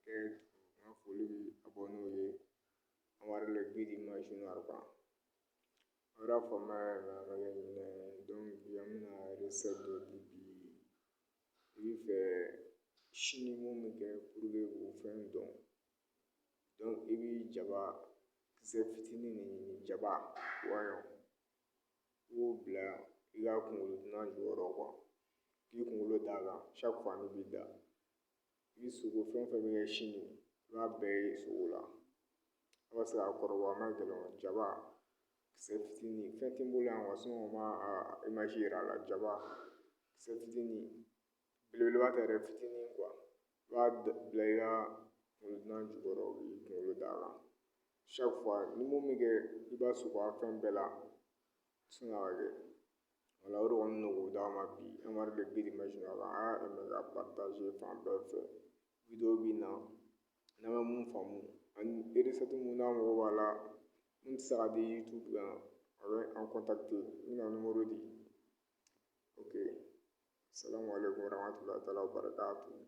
Kɛ n ka foli bɛ abonnés ye. An le guide imaginaire quoi. O yɛrɛ faamuya yɛrɛ a ma kɛ ɲinɛ ye. Donc bi an bɛna recette dɔ di bi. I bɛ fɛ sini mun bɛ kɛ pour que k'o fɛn dɔn. Donc i bɛ jaba kisɛ fitinin de ɲini, jaba oignon, i b'o bila i ka kunkolo dunan jukɔrɔ quoi. K'i kunkolo d'a kan chaque fois n'i b'i da. I bɛ sogo fɛn o fɛn bɛ kɛ sini, i b'a bɛɛ ye sogo la. A bɛ se k'a kɔrɔbɔ, a ma gɛlɛn. Jaba kisɛ fitinin, fɛn tɛ n bolo yan quoi, sinon n b'a image yira a la. Jaba kisɛ fitinin, belebeleba tɛ yɛrɛ, fitinin quoi. I b'a bila i ka kunkolo dunan jukɔrɔ, k'i kunkolo d'a kan chaque fois. Ni mun bɛ kɛ, i b'a sogo a fɛn bɛɛ la sɔnni a ka kɛ. Wala, o de kɔni don k'o d'aw ma bi. An b'a le guide imaginaire kan. A y'a aimer ka partager fan bɛɛ fɛ. Vidéo bɛ na n'an bɛ mun faamu ani recette mun n'a mago b'a la, mun tɛ se ka di YouTube kan, a bɛ an contacter, n bɛna numéro di. Ok, salamu aleykum warahmatulahi taala wabarakatuh.